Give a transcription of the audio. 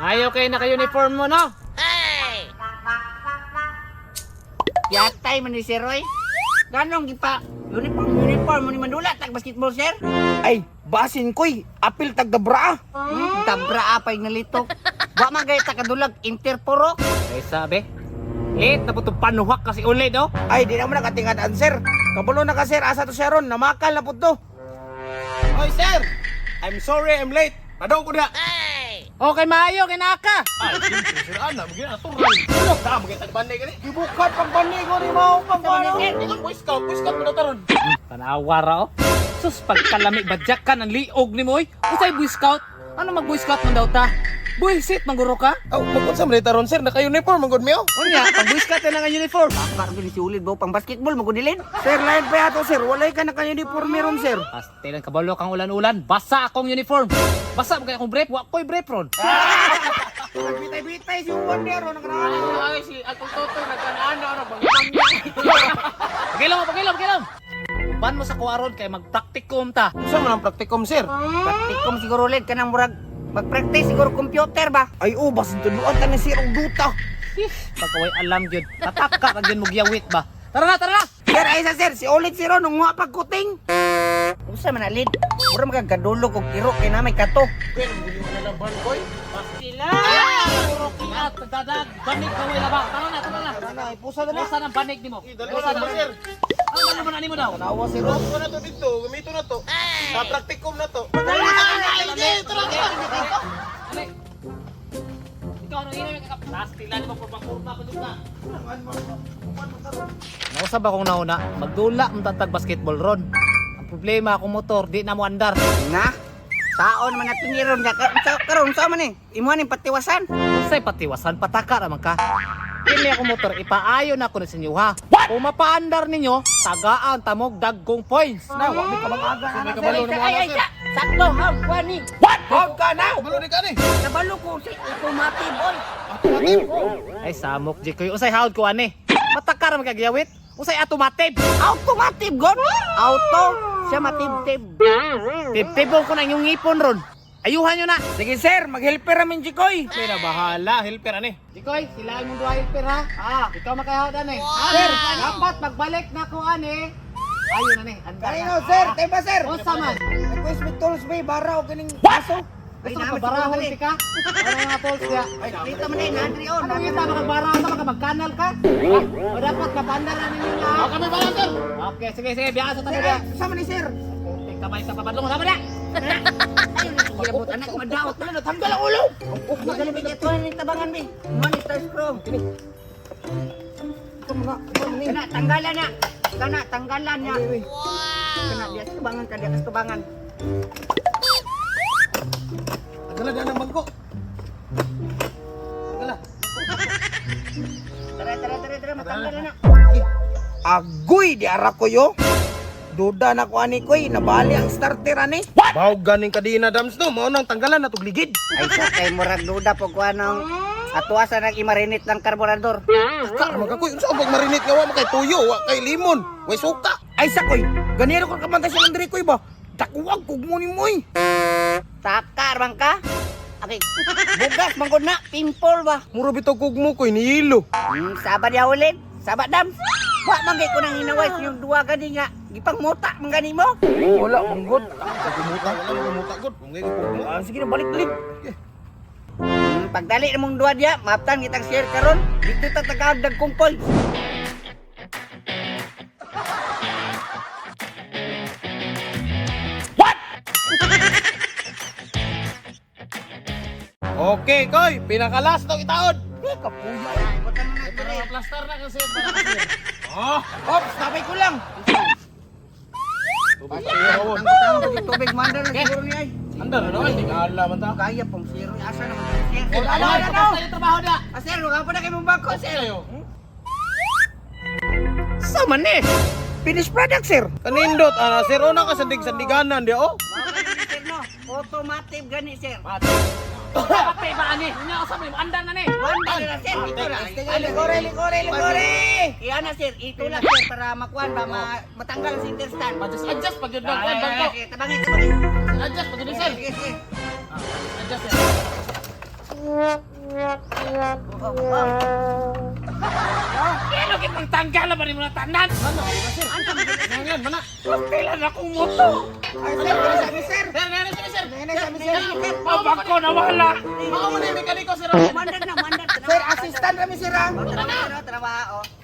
Ayaw kayo naka-uniform mo, no? Yatay man ni Sir Roy. Ganong gipa uniform uniform mo ni Mandula tag basketball, sir. Ay, basin koy, apil tag dabra. Dabra apay nalitok. Wa man gay ta kadulag interporo. Ay sabi, late na po itong panuhak kasi ulit, no? Ay, di naman nakatingad sir. Kabalo na ka sir, asa to siya ron, namakal na po to. Oy, sir! I'm sorry, I'm late. Padong ko na. Okay, maayo, kinaka! Ay, siyempre, sir, anak, magiging natural. Ano? Ta, magiging tagbanay ka ni. Gibukat pang bani ko ni mao pang Sa man, sir. Ikaw, boy scout, boy scout mo na taron. Tanawa ra, oh. Sus, pagkalami, badyak ka ng liog ni mo, oy. Usay boy scout? Ano mag boy scout man daw ta? Bullshit, mangguro ka? Aw, magkot sa taron, sir. Naka-uniform, magod mi, oh. Unya, pag boy scout na nga uniform. Bakit ni si Ulid ba pang basketball magudilin? Sir, lain pa yato sir, walay ka naka-uniforme ron sir. Pastilan kabalo kang ulan-ulan, basa akong uniform. Basa mo kaya akong brief, wa ko'y brief ron. Bitay-bitay si Juan niya ron, nakaraan. Ay, si Atong Toto, nagkanaan ano, bang Pagilom, pagilom, pagilom. Uban mo sa kuwaron kay magpraktikum ta. Saan mo ng praktikum, sir? Praktikum siguro ulit kanang murag magpractice siguro computer ba? Ay, oh, basin tuluan ta ni sir og duta. Pagkaway alam yun, tataka ka yun magyawit ba? Tara na, tara na! Sir, ay sa sir, si ulit si ron, unga pagkuting. Usa man na lid. Mura magkadulog og iro kay na may kato. Pastila! Puro kiat, dadag, banig kaway laba. Tara na, tara na. Tara na, ipusa na na. Pusa ng banig nimo. Dalawa na, sir. Ano ba naman ani mo daw? Tawa si ron. Ako na to dito, gamito na to. Sa praktikum na to. Ali. Ikaw ano ina ka pastila nimo kurba-kurba pa jud ka. Nausab akong nauna, magdula ang tatag basketball ron. Ang problema akong motor, di na mo andar. Na. Saon man natin ni ron karon sa man eh. Imo ning patiwasan. Unsay patiwasan pataka ra man ka. Kini akong motor ipaayo na ko na sa inyo ha. Kung mapaandar ninyo, tagaan tamog dagkong points. Na, wa may kabangaga na, May sir. kabalo na Ay ay mga sir. sa. Sakto ha wani. Hog ka na! Kabalo ni ka ni. Nabalo ko sa automatic boy. Ay samok Jikoy, unsay hawd ko ani? Pataka ra man kagiyawit. Unsay automatic? Automatic god. Auto siya matibtib. Tibtibong ko na inyong ngipon ron. Ayuhan nyo na. Sige sir, maghelper ramin Jikoy. May na bahala, helper ani. Jikoy, sila imong duha helper ha. Ah, ikaw makahawd ani. Sir, dapat magbalik na ko ani. Ayun ani, andar Kanino na. sir, tayo ba sir? Unsa man? Request me tools bay, bara o kining aso. Gusto ka barahon si ka? Ano yung mga tools niya? Ay, dito man eh, Andre on. Ano yung tama kang barahon sa mga magkanal ka? Ha? O dapat mapandar na ninyo na. Ako kami bahala, sir. Okay, sige, sige, biya sa Sir, tabi. ay, sama ni sir. Kunting kamay sa papadlong, sama na! Ayun, gilabot anak madaot. Wala na, tanggal ang ulo. Magaling mi ito ni tabangan mi. Money star screw. Ito mga, ito mga. Kana tanggalan na. Kana tanggalan niya. Kana diya sa tubangan ka diya sa tubangan. Tagala na ng bangko. Tagala. Tara tara tara tara matanggalan na. Agoy, di ara ko yo. Duda na ko ani koy, nabali ang starter ani. Bawg ganing kadina dams no, mao nang tanggalan na tugligid. Ay sa kay murag duda po kuha ng atuasan ang imarinit ng karburador. Ka man kakoy, unsa ang marinate nga wa man kay tuyo, wa kay limon, way suka. Ay sakoy, ganero ko kamantay sa Andre koy ba? Dakuwag kog mo ni moy. Takar man ka. Okay. Bugas man gud na, pimple ba? Mura bitaw kog mo koy nihilo. Saba diya ulit. Saba dam. Wa man gay ko nang hinaway yung duwa gani nga gipangmuta man gani mo. Wala manggod. Gumuta, wala gumuta gud. Kung ngay kog mo. Ah, sige na balik balik. Pagdali namong duwa diya, maaptan kitang share karon. Dito ta tagaag dagkong points. Okay, koy, pinakalas tong itaod. Eh, kapuya. Ay, butan mo na diri. Plaster na kasi para kasi. Oh, Ops, tapay ko lang. Ang butang mo tubig mandar na siguro niya ay. Andar na naman, di ka alam man ta. Kaya pong zero asa naman to, sir. Ano, Ano ano ano? Basta yung trabaho na! Ah, sir, wala pa na kay mong bangko, sir. Sama ni! Finish product sir. Kanindot ana sir, una ka sandig-sandiganan di oh. Mao gani, sir no. Automatic gani sir. Patay ba ani? Unya ka sa mo, andar na ni! Wanda na sir, ito na. Likore, likore, likore. Iya na sir, ito lang sir para makuan ba matanggal ang center stand. Adjust, adjust pag yun Ay, ang bangko. sige, tabangin, tabangin. Adjust pag yun sir. Sige, sige. Adjust sir. Kaya kitang tanggal ba ni mo na tanan? Ano, sir? Ano, mana? Kailan akong moto? Ay, sir, dali sa amin, sir. Sir, sir, sir, sir. Dali sa amin, sir. Mabag ko nawala. Mao man ni mekaniko, sir. Mandar na, mandar. Sir, assistant rami, sir, ah. Tara, tara, tara, oh.